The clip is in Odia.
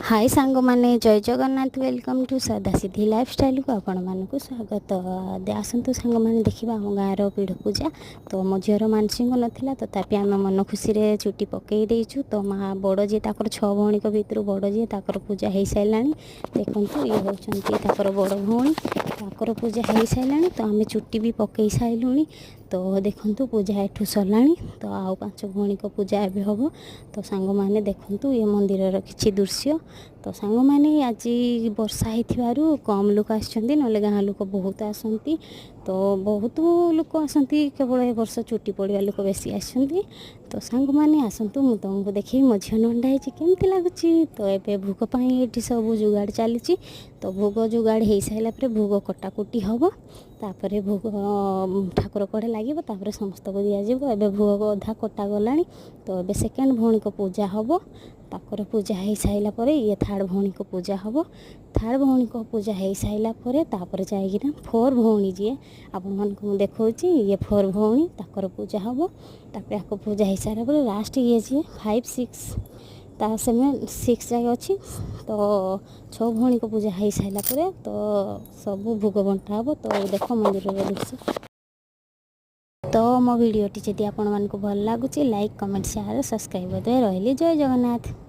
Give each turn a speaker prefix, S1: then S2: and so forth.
S1: ହାଇ ସାଙ୍ଗମାନେ, ଜୟ ଜଗନ୍ନାଥ। Welcome to ସାଧା ସିଧି ଲାଇଫଷ୍ଟାଇଲକୁ ଆପଣମାନଙ୍କୁ ସ୍ୱାଗତ। ଆସନ୍ତୁ ସାଙ୍ଗମାନେ, ଦେଖିବା ଆମ ଗାଁର ପିଢ଼ ପୂଜା। ତ ମୋ ଝିଅର ମାନସିକ ନଥିଲା, ତଥାପି ଆମେ ମନ ଖୁସିରେ ଚୁଟି ପକାଇ ଦେଇଛୁ। ତ ମା ବଡ଼ ଯିଏ ତାଙ୍କର, ଛଅ ଭଉଣୀଙ୍କ ଭିତରୁ ବଡ଼ ଯିଏ, ତାଙ୍କର ପୂଜା ହେଇସାରିଲାଣି। ଦେଖନ୍ତୁ, ଇଏ ହେଉଛନ୍ତି ତାଙ୍କର ବଡ଼ ଭଉଣୀ। ତାଙ୍କର ପୂଜା ହେଇସାରିଲାଣି, ତ ଆମେ ଚୁଟି ବି ପକାଇ ସାରିଲୁଣି। ତ ଦେଖନ୍ତୁ, ପୂଜା ଏଠୁ ସରିଲାଣି। ତ ଆଉ ପାଞ୍ଚ ଭଉଣୀଙ୍କ ପୂଜା ଏବେ ହେବ। ତ ସାଙ୍ଗମାନେ, ଦେଖନ୍ତୁ ଏ ମନ୍ଦିରର କିଛି ଦୃଶ୍ୟ। ତ ସାଙ୍ଗମାନେ, ଆଜି ବର୍ଷା ହେଇଥିବାରୁ କମ୍ ଲୋକ ଆସିଛନ୍ତି, ନହେଲେ ଗାଁ ଲୋକ ବହୁତ ଆସନ୍ତି। ତ ବହୁତ ଲୋକ ଆସନ୍ତି, କେବଳ ଏ ବର୍ଷ ଚୁଟି ପଡ଼ିବା ଲୋକ ବେଶୀ ଆସିଛନ୍ତି। ତ ସାଙ୍ଗମାନେ, ଆସନ୍ତୁ, ମୁଁ ତୁମକୁ ଦେଖେଇବି ମୋ ଝିଅ ନଣ୍ଡା ହେଇଛି, କେମିତି ଲାଗୁଛି। ତ ଏବେ ଭୋଗ ପାଇଁ ଏଠି ସବୁ ଯୋଗାଡ଼ ଚାଲିଛି। ତ ଭୋଗ ଯୋଗାଡ଼ ହେଇସାରିଲା ପରେ ଭୋଗ କଟାକୁଟି ହେବ। ତାପରେ ଭୋଗ ଠାକୁର କଡ଼େ ଲାଗିବ, ତାପରେ ସମସ୍ତଙ୍କୁ ଦିଆଯିବ। ଏବେ ଭୋଗ ଅଧା କଟା ଗଲାଣି। ତ ଏବେ ସେକେଣ୍ଡ ଭଉଣୀଙ୍କ ପୂଜା ହେବ। ତାଙ୍କର ପୂଜା ହେଇସାରିଲା ପରେ ଇଏ ଥାର୍ଡ଼ ଭଉଣୀଙ୍କ ପୂଜା ହେବ। ଥାର୍ଡ଼ ଭଉଣୀଙ୍କ ପୂଜା ହେଇସାରିଲା ପରେ ତାପରେ ଯାଇକିନା ଫୋର୍ ଭଉଣୀ ଯିଏ, ଆପଣମାନଙ୍କୁ ମୁଁ ଦେଖାଉଛି, ଇଏ ଫୋର୍ ଭଉଣୀ, ତାଙ୍କର ପୂଜା ହେବ। ତାପରେ ଆକୁ ପୂଜା ହେଇସାରିଲା ପରେ ଲାଷ୍ଟ ଇଏ ଯିଏ ଫାଇଭ୍, ସିକ୍ସ, ତା ସେଭେନ୍, ସିକ୍ସ ଯାଏ ଅଛି। ତ ଛଅ ଭଉଣୀଙ୍କ ପୂଜା ହେଇସାରିଲା ପରେ ତ ସବୁ ଭୋଗ ବଣ୍ଟା ହେବ। ତ ଦେଖ ମନ୍ଦିରର ଦୃଶ୍ୟ। ତ ମୋ ଭିଡ଼ିଓଟି ଯଦି ଆପଣମାନଙ୍କୁ ଭଲ ଲାଗୁଛି, ଲାଇକ୍, କମେଣ୍ଟ, ସେୟାର, ସବସ୍କ୍ରାଇବ୍ କରିଦେବେ। ରହିଲି, ଜୟ ଜଗନ୍ନାଥ।